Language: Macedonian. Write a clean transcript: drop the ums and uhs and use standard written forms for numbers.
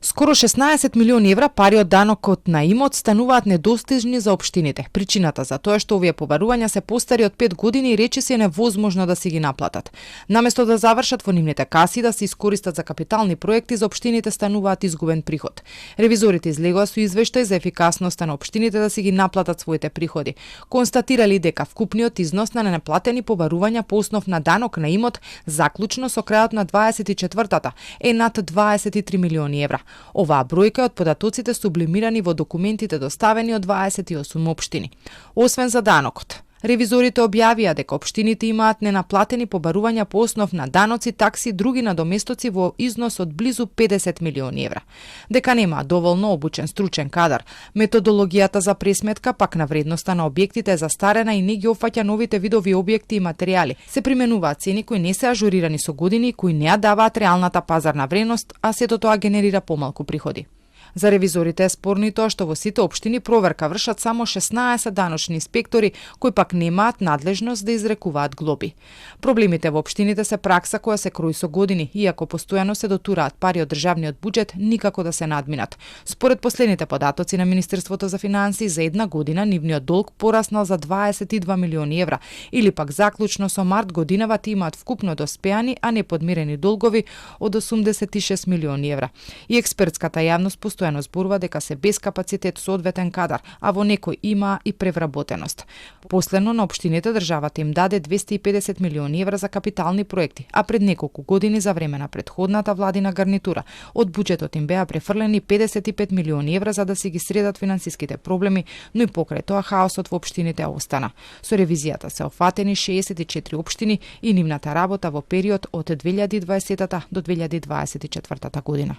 Скоро 16 милиони евра пари од данокот на имот стануваат недостижни за општините. Причината за тоа е што овие побарувања се постари од 5 години и речиси е невозможно да си ги наплатат. Наместо да завршат во нивните каси да се искористат за капитални проекти, за општините стануваат изгубен приход. Ревизорите излегоа со извештај за ефикасноста на општините да си ги наплатат своите приходи. Констатирали дека вкупниот износ на ненаплатени побарувања по основ на данок на имот заклучно со крајот на 24-тата е над 23 милиони евра. Оваа бројка од податоците сублимирани во документите доставени од 28 општини. Освен за данокот, ревизорите објавија дека општините имаат ненаплатени побарувања по основ на даноци, такси, други надоместоци во износ од близу 50 милиони евра. Дека нема доволно обучен стручен кадар, методологијата за пресметка пак на вредноста на објектите е застарена и не ги опфаќа новите видови објекти и материјали. Се применуваат цени кои не се ажурирани со години и кои не ја даваат реалната пазарна вредност, а сето тоа генерира помалку приходи. За ревизорите е спорно и тоа што во сите општини проверка вршат само 16 даночни инспектори кои пак немаат надлежност да изрекуваат глоби. Проблемите во општините се пракса која се крои со години, иако постојано се дотураат пари од државниот буџет, никако да се надминат. Според последните податоци на Министерството за финансии, за една година нивниот долг пораснал за 22 милиони евра, или пак заклучно со март годинава имаат вкупно доспеани, а неподмирени долгови од 86 милиони евра. И експертската јавност постојано зборува дека се без капацитет со одветен кадар, а во некој има и превработеност. Последно на општините државата им даде 250 милиони евра за капитални проекти, а пред неколку години за време на претходната владина гарнитура од буџетот им беа префрлени 55 милиони евра за да си ги средат финансиските проблеми, но и покрај тоа хаосот во општините остана. Со ревизијата се офатени 64 општини и нивната работа во период од 2020 до 2024 година.